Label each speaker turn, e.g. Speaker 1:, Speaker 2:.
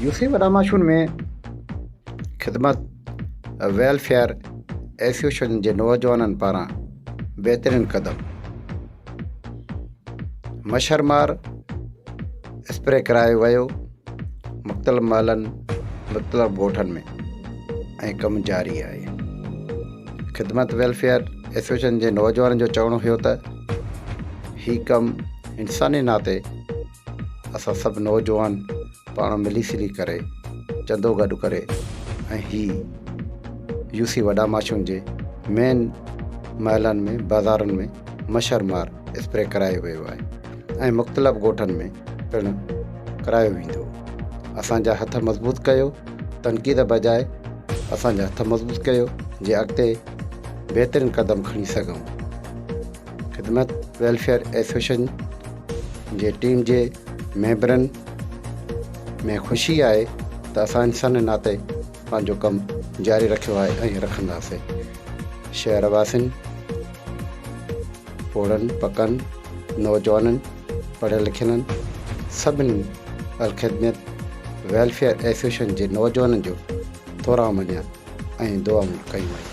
Speaker 1: UC وڏا ماشون ۾ خدمت welfare association جي نوجوانن پاران بهترين قدم مڇر مار اسپري ڪرايو ويو مختلف محلن مختلف ڳوٺن ۾ ۽ ڪم جاري آهي خدمت ويلفيئر ايسوسيئيشن جي نوجوانن جو چوڻ هيو ته هي ڪم انساني ناتي اسان سڀ نوجوان پاڻ ملي سلي ڪري چندو گڏ ڪري ۽ هي يو سي وڏا ماشون جي مين محلن ۾ بازارن ۾ مڇر مار اسپري ڪرايو ويو آهي ۽ مختلف ڳوٺن ۾ پڻ ڪرايو ويندو. اسان جا هٿ مضبوط ڪيو، تنقيد بجاء اسان جا هٿ مضبوط ڪيو جي اڳتي بهترين قدم کڻي سگهون. خدمت ويلفيئر ايسوسيئيشن جي ٽيم جي ميمبرن ۾ خوشي آهي ته اسان انساني ناتي پنهنجو ڪم جاري رکيو آهي ۽ رکنداسين. شهر واسين، پوڙهن، پڪن، نوجوانن، پڙهيل لکيلن سڀني الخدمت ويلفيئر ايسوسيئيشن جي نوجوانن جو ٿورا مڃيا ۽ دعائون ڪيون ويون.